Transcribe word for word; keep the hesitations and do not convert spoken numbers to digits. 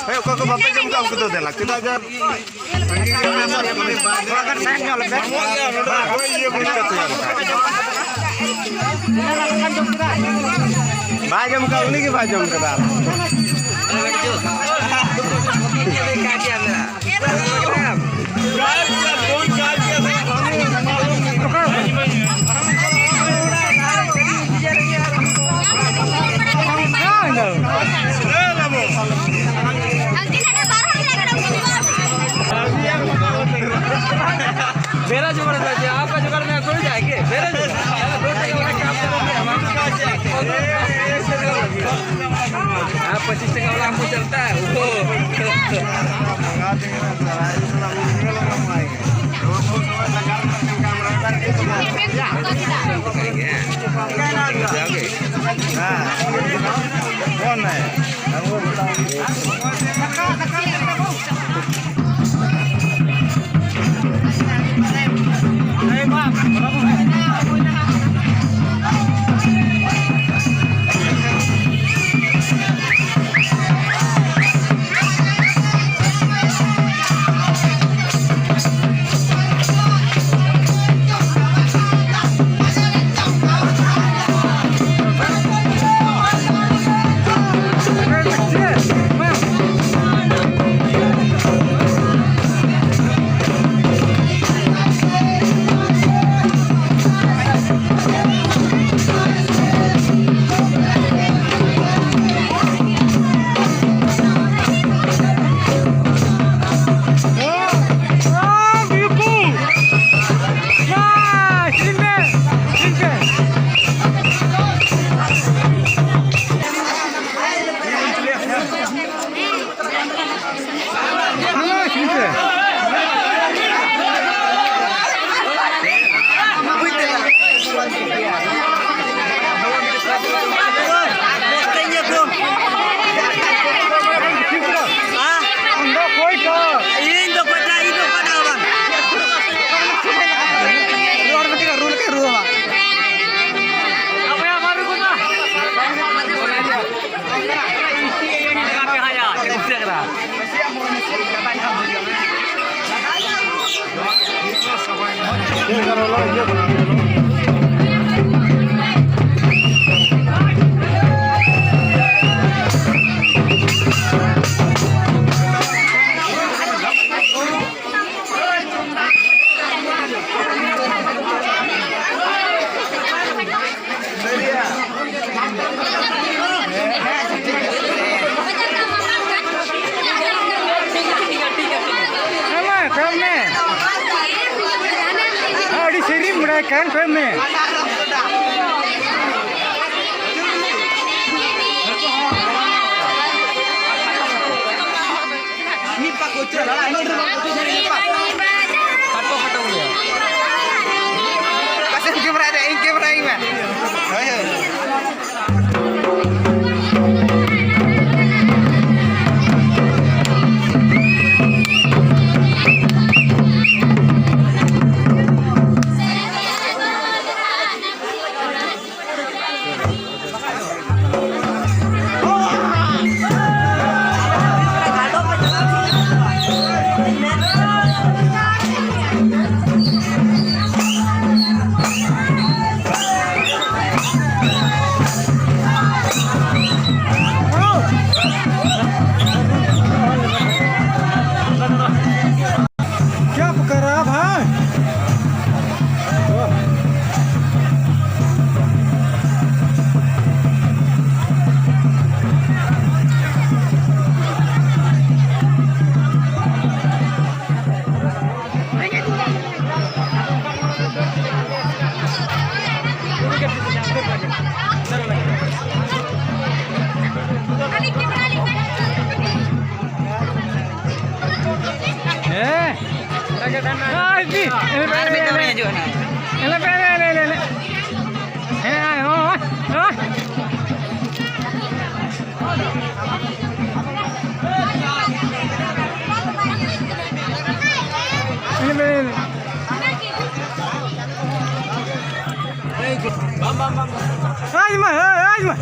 ᱦᱮᱸ, ᱚᱠᱚᱭ ᱠᱚ ᱵᱟᱯᱮ ᱡᱚᱢ ᱠᱟᱜ, ᱩᱱᱠᱩ ᱫᱚ ᱫᱮᱞᱟ᱾ ᱪᱮᱫᱟᱜ ᱡᱮ ᱛᱷᱚᱲᱟ ᱜᱟᱱ ᱥᱟᱭᱤᱰ ᱧᱚᱜ ᱞᱮᱯᱮ᱾ ᱦᱳᱭ, ᱤᱭᱟᱹ ᱵᱩᱡᱽ ᱠᱟᱛᱮ ᱟᱨ ᱵᱟᱭ ᱡᱚᱢ ᱠᱟᱜ, ᱩᱱᱤ ᱜᱮ ᱵᱟᱭ ᱡᱚᱢ ᱠᱟᱫᱟ᱾ मेरा जुगाड़ कर दिया, आपका जुगाड़ में खुल जाएंगे। मेरा जुगाड़। हाँ, पच्चीस टका वाला हमको चलता है, वो। ᱟᱢᱟ, ᱠᱚᱭᱚᱜ ᱢᱮ᱾ ᱟᱹᱰᱤ ᱥᱮᱨᱮᱧ ᱵᱟᱲᱟᱭ ᱠᱟᱱ, ᱠᱚᱭᱚᱜ ᱢᱮ᱾ ᱢᱤᱫ ᱯᱟᱠ ᱩᱪᱟᱹᱲ ᱞᱟᱲᱟ, ᱤᱱᱟᱹ ᱰᱷᱮᱨ ᱵᱟᱝ ᱩᱪᱟᱹᱲ ᱤᱱᱟᱹ ᱯᱟᱠ᱾ ᱯᱷᱟᱴᱚ ᱯᱷᱟᱴᱚ ᱜᱮᱭᱟ᱾ ᱚᱠᱟ ᱥᱮᱫ ᱮᱢ ᱠᱮᱢᱮᱨᱟᱭ ᱫᱟ? ᱤᱧ ᱠᱮᱢᱮᱨᱟᱭᱤᱧ ᱢᱮ᱾ ᱦᱳᱭ, ᱦᱳᱭ᱾ क्या पकड़ा भाई? ᱦᱮᱸ᱾ ᱟᱨ ᱢᱤᱫ ᱫᱚᱢ ᱨᱮ ᱦᱤᱡᱩᱜᱼᱟ ᱱᱟᱦᱟᱜ᱾ ᱦᱮᱸ, ᱦᱳᱭ, ᱦᱳᱭ᱾ ᱵᱟᱝ, ᱵᱟᱝ, ᱵᱟᱝ, ᱵᱟᱝ᱾ ᱟᱡ ᱢᱟ, ᱟᱡ ᱢᱟ᱾